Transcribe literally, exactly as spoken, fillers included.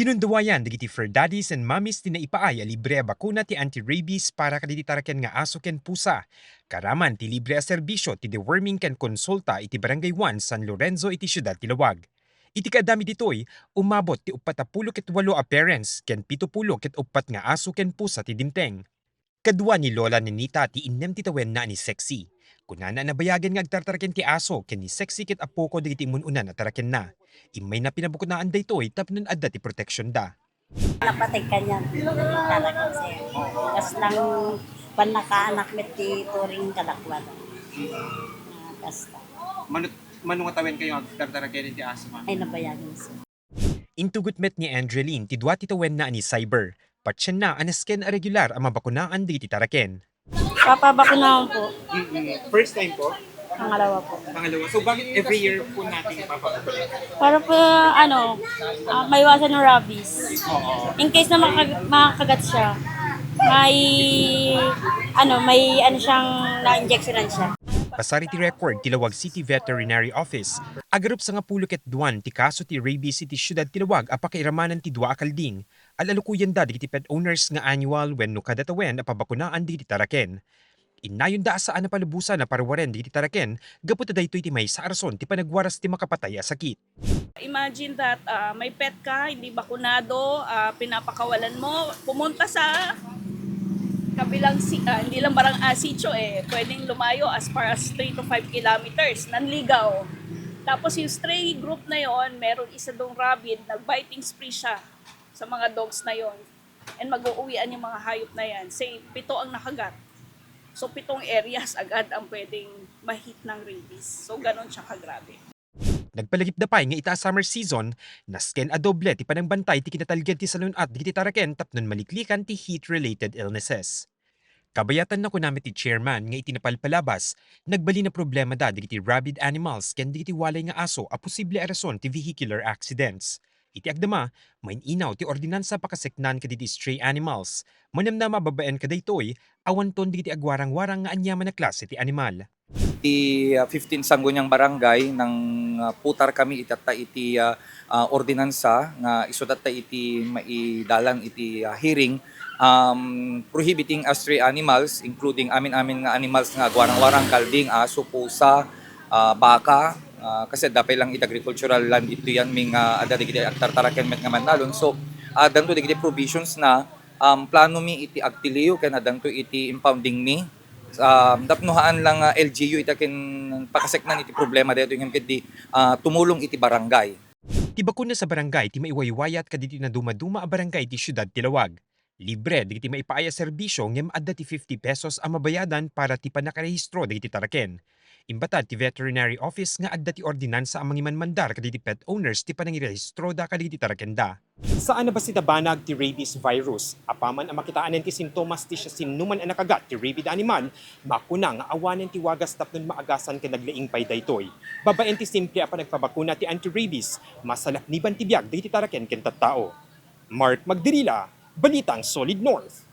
Inundawayan dagiti fur daddies and mommies ti naipaay a libre a bakuna ti anti-rabies para kadagiti taraken nga aso ken pusa. Karaman ti libre a serbisio ti deworming ken konsulta iti Barangay one San Lorenzo iti siudad ti Laoag. Iti kaadda met ditoy, umabot ti uppat a pulo ket walo a parents ken pito pulo ket uppat nga aso ken pusa ti dimteng. Kadua ni Lola Nenita ti innem ti tawenna a ni Sexy. Kunana a nabayagen nga agtartaraken ti aso ken ni Sexy ket apoko dagiti immun-unan a tarakenna. Immayna pinabakunaan daytoy tapno adda ti proteksionda. Napateg kaniak talaga, sir. Kas lang pannakaanak met ti turing kadakuada. Ah, basta. Mano, mano nga tawen kayo agtartaraken ti aso, ma'am? Ay, nabayagen, sir. Intugot met ni Angeline ti dua ti tawenna a ni Cyber. Patienna a nasken a regular a mabakunaan dagiti taraken. Papabakunahan po. Mm-mm. First time po? Pangalawa po. Pangalawa. So, bakit every year po natin ipapabakuna? Para po, ano, ah, maiwasan yung rabies. Oo. In case na makag-, makagat siya, may, ano, may, ano siyang na-injectionan siya. Pasar iti record ti Laoag City Veterinary Office, agarup sangapulo ket duan ti kaso ti rabies iti siudad ti Laoag a pakairamanan ti dua a kalding. Al-alukuyanda dagiti pet owners nga annual wenno kada tawen a pabakunaan dagiti taraken. Innayonda a saan a palubosan a paruaren dagiti taraken gapu ta daytoy ti maysa a rason ti panagwaras ti makapatay a sakit. Imagine that, ah, may pet ka, hindi bakunado, ah, pinapakawalan mo, pumunta sa kabilang si-, ah, hindi lang barang-, ah, sitio eh, pwedeng lumayo as far as three to five kilometers, nanligaw. Tapos yung stray group na yon, meron isa dong rabid, nag-biting spree siya sa mga dogs na yon. And mag-uuwian yung mga hayop na yan. Say, pito ang nakagat. So, pitong areas agad ang pwedeng ma-hit ng rabies. So, ganon siya kagrabe. Nagpalagipda pay nga ita a summer season, nasken a doble ti panangbantay ti kinatalged ti salun-at dagiti taraken tapnon maliklikan ti heat-related illnesses. Kabayatan, nakuna met ti chairman nga iti napalpalabas, nagbalin a problemada dagiti rabid animals ken dagiti walay nga aso a posible a rason ti vehicular accidents. Iti agdama, main-inaw ti ordinansa pakaseknan kadagiti stray animals. Manamnama babaen kadaytoy, awanton dagiti agwarang-warang nga aniaman a klase ti animal. Ti, ah, fifteen Sangguniang Barangay nang, ah, putar kami itatta iti, ah, ah, ordinansa nga isu tatta iti maidalan iti, ah, hearing, um, prohibiting stray animals, including amin-amin nga animals nga agwarang-warang, kalding, aso, pusa, ah, baka, ah, kasi adda pay lang iti agricultural land ito yan, mi nga adda dagiti agtartaraken met nga mannalon. So, addanto dagiti provisions na, um, plano mi iti agtiliw ken addanto iti impounding mi. Um, tapno haan lang, ah, L G U ita ken pakaseknan iti problema daytoy ngem ketdi, ah, tumulong iti barangay. Ti bakuna sa barangay ti maiwaywayat kadagiti nadumaduma a barangay ti siudad ti Laoag. Libre dagiti maipaay a serbisio ngem adda ti fifty pesos a mabayadan para ti pannakarehistro dagiti taraken. Imbatad ti veterinary office nga adda ti ordinansa a mangimanmandar kadagiti pet owners ti panangirehistroda kadagiti tarakenda. Saan a bassit a banag ti rabies virus. Apaman a makitaanen ti sintomas ti siasinoman a nakagat ti rabid animal, makuna nga awanen ti wagas tapnon maagasan ken naglaing pay daytoy. Babaen ti simple a panagpabakuna ti anti-rabies, masalakniban ti biag dagiti taraken ken tattao. Mark Magdirila, Balitang Solid North.